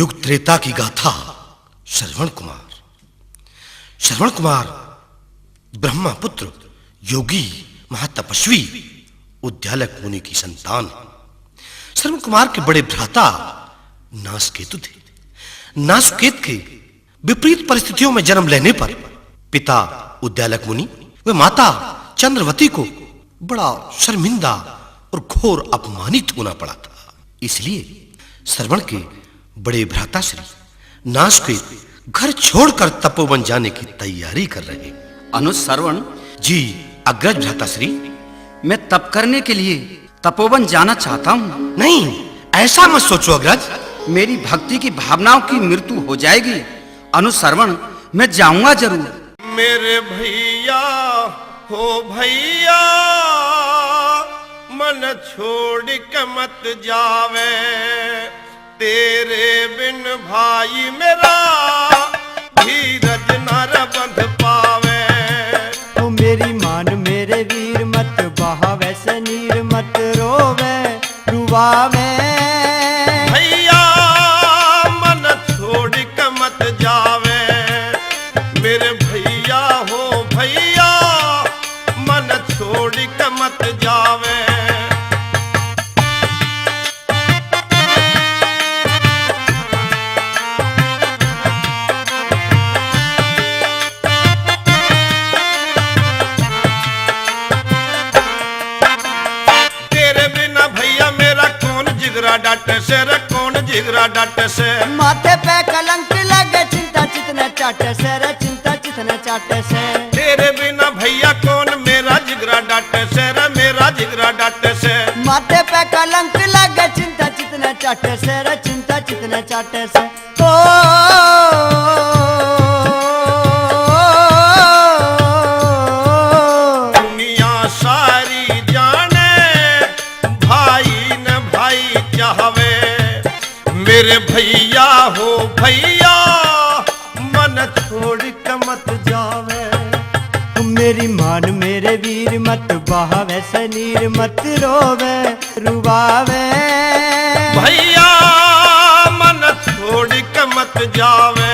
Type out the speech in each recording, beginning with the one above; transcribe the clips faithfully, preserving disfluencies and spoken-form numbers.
युग त्रेता की गाथा। श्रवण कुमार। श्रवण कुमार ब्रह्मपुत्र, योगी, महातपस्वी, उद्यालक मुनि की संतान है। श्रवण कुमार के बड़े भ्राता नासकेतु थे। नासकेत के विपरीत परिस्थितियों में जन्म लेने पर पिता उद्यालक मुनि व माता चंद्रवती को बड़ा शर्मिंदा और घोर अपमानित होना पड़ा था। इसलिए श्रवण के बड़े भ्राता श्री नासकेत घर छोड़कर तपोवन जाने की तैयारी कर रहे। अनुज श्रवण। जी अग्रज भ्राता श्री। मैं तप करने के लिए तपोवन जाना चाहता हूँ। नहीं, ऐसा मत सोचो अग्रज। मेरी भक्ति की भावनाओं की मृत्यु हो जाएगी। अनुज श्रवण, मैं जाऊंगा जरूर। मेरे भैया, हो भैया, मन छोड़ के मत जावे। तेरे बिन भाई मेरा धीरज न बंध पावे। ओ मेरी मान मेरे वीर, मत बहावे से नीर, मत रोवे रुवावे। भैया मन छोड़ के मत जावे, मेरे भैया, हो भैया, मन छोड़ के मत जावे। तेरे बिना भैया मेरा कौन जिगरा डाटे से रे, कौन जिगरा डाटे से। माथे पे कलंक लगे, चिंता चित ने चाटे से रे, चिंता चित ने चाटे से। तेरे बिना भैया कौन मेरा जिगरा डाटे से रे, मेरा जिगरा डाटे से। माथे पे कलंक लगे, चिंता चित ने चाटे से रे, चिंता चित ने चाटे से। ओ दुनिया सारी जाने, भाई न भाई चाहवे। मेरे भैया, हो भैया, मन छोड़ के मत जावे। मेरी मान मेरे वीर, मत बहावे से नीर, मत रोवे रुवावे। भैया मन छोड़ के मत जावे।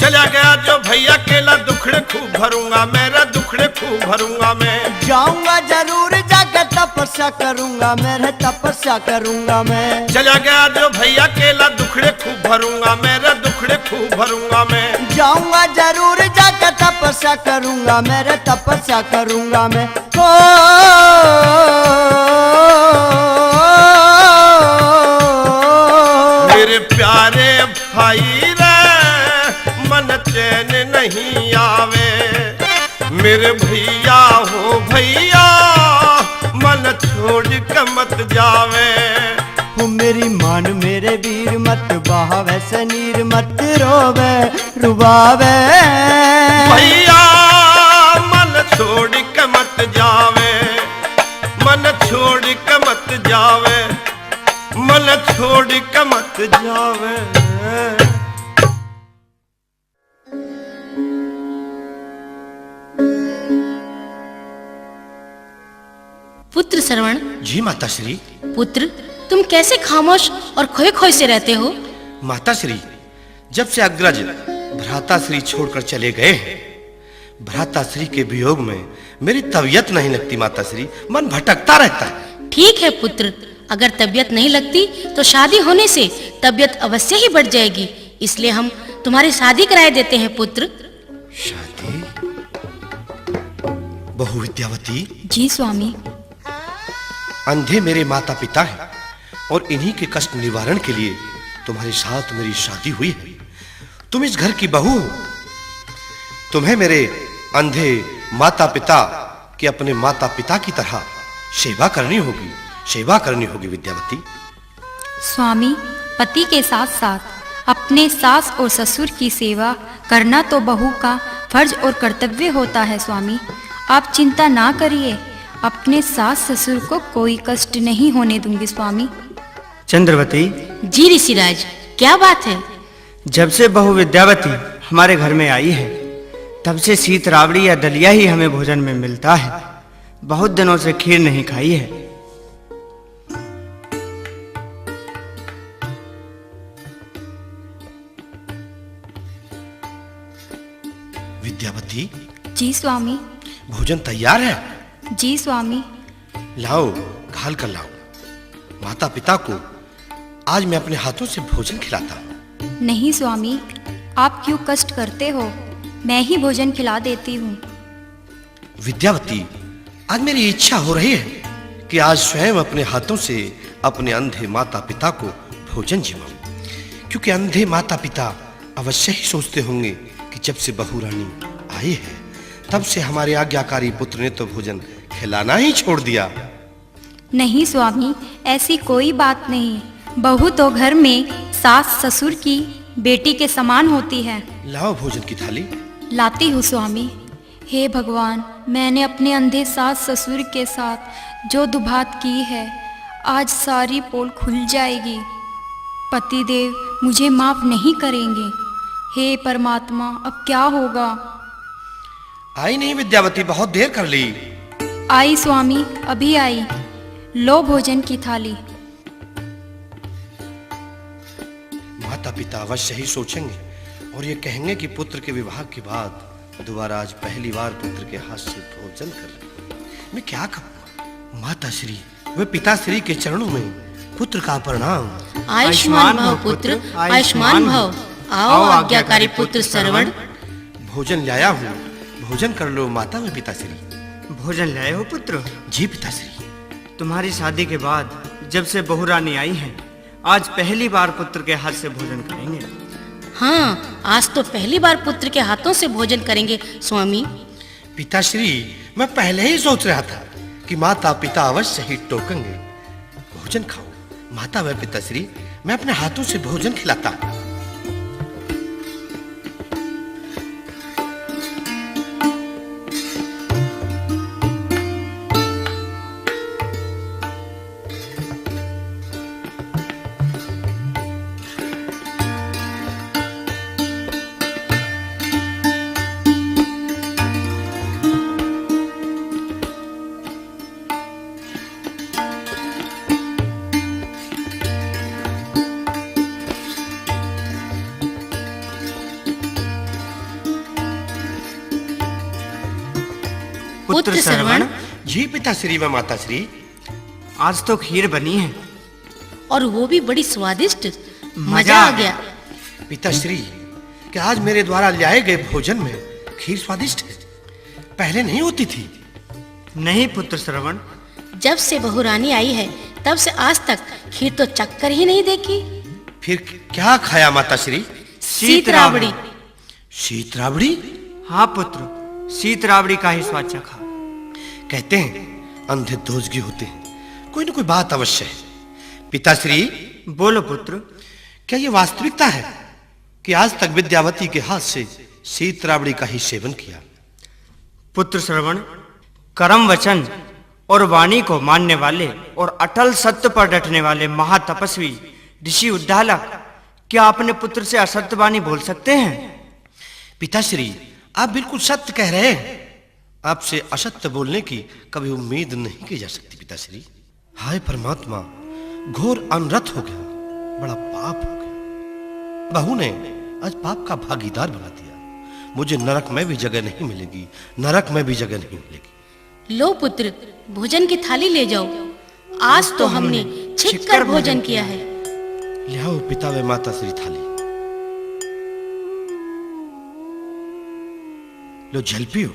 चला गया जो भैया अकेला, दुखड़े खूब भरूंगा मैं रे, दुखड़े खूब भरूंगा मैं। जाऊंगा जरूर जाके तपस्या करूंगा मैं रे, तपस्या करूंगा मैं। चला गया जो भैया अकेला, दुखड़े खूब भरूंगा मैं रे, दुखड़े खूब भरूंगा मैं। जाऊंगा जरूर जाके तपस्या करूंगा मैं रे, तपस्या करूंगा मैं। ओ मेरे प्यारे भाई रे, मन चैन नहीं आवे। मेरे भैया हो भैया, मन छोड़ के मत जावे। हो मेरी मान मेरे वीर, मत बहावे से नीर, मत रोवे रुवावे। भैया मन छोड़ के मत जावे, मन छोड़ के मत जावे, मन छोड़ के मत जावे। पुत्र श्रवण। जी माता श्री। पुत्र, तुम कैसे खामोश और खोए खोए से रहते हो? माता श्री, जब से अग्रज भ्राता श्री छोड़कर चले गए हैं, भ्राता श्री के वियोग में मेरी तबीयत नहीं लगती माता श्री, मन भटकता रहता है। ठीक है पुत्र, अगर तबीयत नहीं लगती तो शादी होने से तबीयत अवश्य ही बढ़ जाएगी, इसलिए हम तुम्हारी शादी कराए देते हैं पुत्र। शादी? बहू विद्यावती। जी स्वामी। अंधे मेरे माता पिता हैं और इन्हीं के कष्ट निवारण के लिए तुम्हारे साथ मेरी शादी हुई है। तुम इस घर की बहू हो, तुम्हें मेरे अंधे माता पिता की अपने माता पिता की तरह सेवा करनी होगी, सेवा करनी होगी विद्यावती। स्वामी, पति के साथ साथ अपने सास और ससुर की सेवा करना तो बहू का फर्ज और कर्तव्य होता है स्वामी। आप चिंता ना करिए, अपने सास ससुर को कोई कष्ट नहीं होने दूंगी स्वामी। चंद्रवती। जी ऋषिराज, क्या बात है? जब से बहू विद्यावती हमारे घर में आई है, तब से शीत राबड़ी या दलिया ही हमें भोजन में मिलता है। बहुत दिनों से खीर नहीं खाई है। विद्यावती। जी स्वामी। भोजन तैयार है? जी स्वामी। लाओ, घाल कर लाओ। माता पिता को आज मैं अपने हाथों से भोजन खिलाता हूँ। नहीं स्वामी, आप क्यों कष्ट करते हो, मैं ही भोजन खिला देती हूँ। विद्यावती, आज मेरी इच्छा हो रही है कि आज स्वयं अपने हाथों से अपने अंधे माता पिता को भोजन जिमाऊं, क्योंकि अंधे माता पिता अवश्य ही सोचते होंगे कि जब से बहू रानी आई है, तब से हमारे आज्ञाकारी पुत्र ने तो भोजन खिलाना ही छोड़ दिया। नहीं स्वामी, ऐसी कोई बात नहीं। बहू तो घर में सास ससुर की बेटी के समान होती है। लाओ भोजन की थाली। लाती हूँ स्वामी। हे भगवान, मैंने अपने अंधे सास ससुर के साथ जो दुभात की है, आज सारी पोल खुल जाएगी। पतिदेव मुझे माफ नहीं करेंगे। हे परमात्मा, अब क्या होगा? आई नहीं विद्यावती, बहुत देर कर ली। आई स्वामी, अभी आई। लो भोजन की थाली। माता पिता अवश्य ही सोचेंगे और ये कहेंगे कि पुत्र के विवाह के बाद दोबारा आज पहली बार पुत्र के हाथ से भोजन कर रहे हैं। मैं क्या कहूँगा? माता श्री व पिता श्री के चरणों में पुत्र का प्रणाम। आयुष्मान भव पुत्र, आयुष्मान भव। आओ आज्ञाकारी पुत्र श्रवण। भोजन लाया हूँ, भोजन कर लो माता व पिता श्री। भोजन लाए हो पुत्र? जी पिता श्री। तुम्हारी शादी के बाद जब से बहू रानी आई है, आज पहली बार पुत्र के हाथ से भोजन करेंगे। हाँ, आज तो पहली बार पुत्र के हाथों से भोजन करेंगे स्वामी। पिताश्री, मैं पहले ही सोच रहा था कि माता पिता अवश्य ही टोकेंगे। भोजन खाओ माता व पिताश्री, मैं अपने हाथों से भोजन खिलाता हूँ। पुत्र श्रवण। जी पिताश्री व माताश्री। आज तो खीर बनी है। और वो भी बड़ी स्वादिष्ट। मजा आ गया। पिताश्री, क्या आज मेरे द्वारा लाए गए भोजन में खीर स्वादिष्ट है? पहले नहीं होती थी। नहीं पुत्र श्रवण। जब से बहू रानी आई है, तब से आज तक खीर तो चख कर ही नहीं देखी। फिर क्या खाया माताश्री? शीत राबड़ी। शीत राबड़ी? हाँ पुत्र, शीत राबड़ी का ही स्वाद चखा। कहते हैं, अंधे दोजगी होते हैं, कोई न कोई बात अवश्य है। पिताश्री। बोलो पुत्र। क्या ये वास्तविकता है कि आज तक विद्यावती के हाथ से शीत राबड़ी का ही सेवन किया? पुत्र श्रवण, कर्म वचन और वाणी को मानने वाले और अटल सत्य पर डटने वाले महातपस्वी ऋषि उद्दालक क्या अपने पुत्र से असत्य वाणी बोल सकते हैं? पिताश्री, आप बिल्कुल सत्य कह रहे हैं। आपसे असत्य बोलने की कभी उम्मीद नहीं की जा सकती पिताश्री। हाय परमात्मा, घोर अनर्थ हो गया, बड़ा पाप हो गया। बहू ने आज पाप का भागीदार बना दिया। मुझे नरक में भी जगह नहीं मिलेगी, नरक में भी जगह नहीं मिलेगी। लो पुत्र, भोजन की थाली ले जाओ। आज तो हमने छिप कर भोजन किया है। ले आओ पिता व माता श्री थाली। लो जल पियो।